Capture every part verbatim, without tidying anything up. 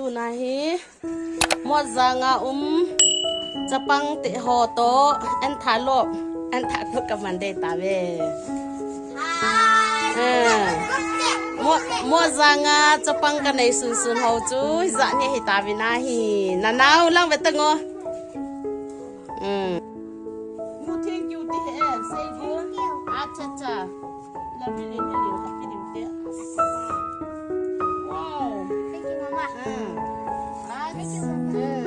Tuna hi Mojang a um chapang te ho toh an tha lop, an tha kut ka man dei ta ve. Hi. Eh. Mo, Mojang a chapang ka nei sun sun ho chu hijat ni hi ta ve na hi. Na nau lang ve ta ngo. Hmm. Mu thank you ti he, say go. Thank you. Acha cha. La mi le mi le ka pi dim te. Wow. Thank you, Mama. Hmm. Thank you, Mama. Hmm.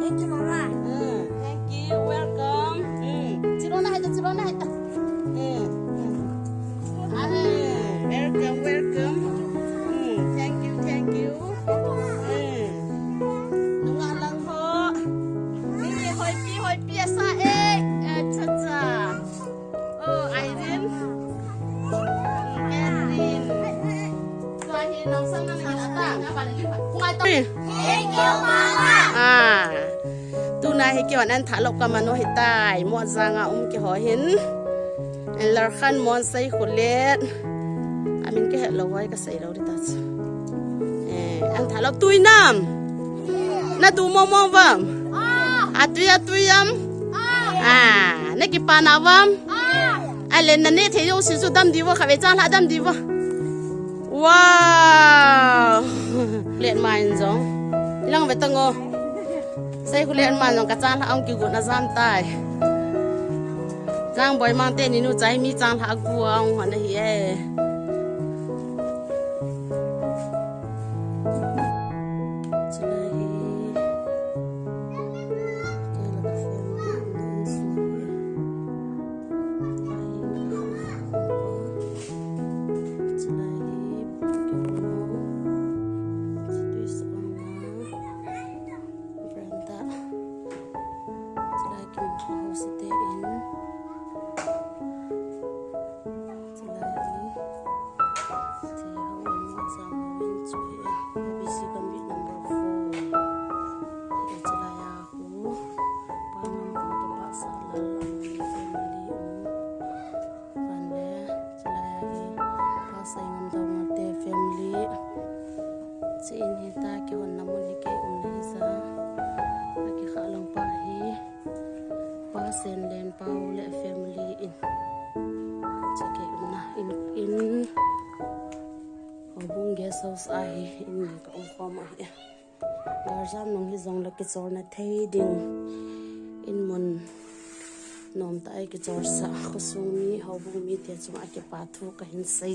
Thank you, Mama. Hmm. Thank you, welcome. Hmm. Chirona hai ta, chirona hai ta. Hmm. Hmm. Ah, welcome, welcome. Hmm. Thank you, thank you. Hmm. Nunga lang ho. Ni hoi pi, hoi pi asa e. Eh, cha cha. Oh, Irene. Catherine. Tua hi nang sang nang nang ta. Kungai ta. Thank you, Mama. Ah. Tuna hi kihon an tha lop ka man u hi tai. Mojang a um kiho hin. An lar khan mon sai khulet. Amin kihet lou wai ka sei lou di ta chu. Eh, an tha lop tui nam. Na tu mong mong vam. A tui a tui am. Ah, na kipa na vam. A le na ne the yo si chu dam di vo kha ve chang la dam di vo. Wow. Let ma in jong. Lang ve ta ngo. Sai khulet ma jong ka chang la ang ki gu na jam tai. Jang boi mang te ni nu chai mi chang la gu ang hon na hi e. Chulai hi. Kei la ka family um na in sung hi. Lai hi ka khan ko. Chulai hi pu ke ko no. Chutui sa ang na. Brenda. Chulai kim ko ho sa te in. Chulai hi. Che ho in Mojang ho in chu hi. A B C Gambih number four. Chulai a hu. Pa Ngam Pu toh Pa Salal Amang family um. Pan le, chulai a hi, Pa Saingam Doungel te family. Che in hi ta kihon na mun hi kei um na hi sa. A kikha lang pa hi, Pa Senlen Pau le family in. Che kei um na in, in. Houbung guest house a hi, in ka um khom a hi. Garjam nung hi jong le kichol na thei ding. In mun nom ta ai kichol sa khosung mi, houbung mi te chunga kipa thu ka hin sei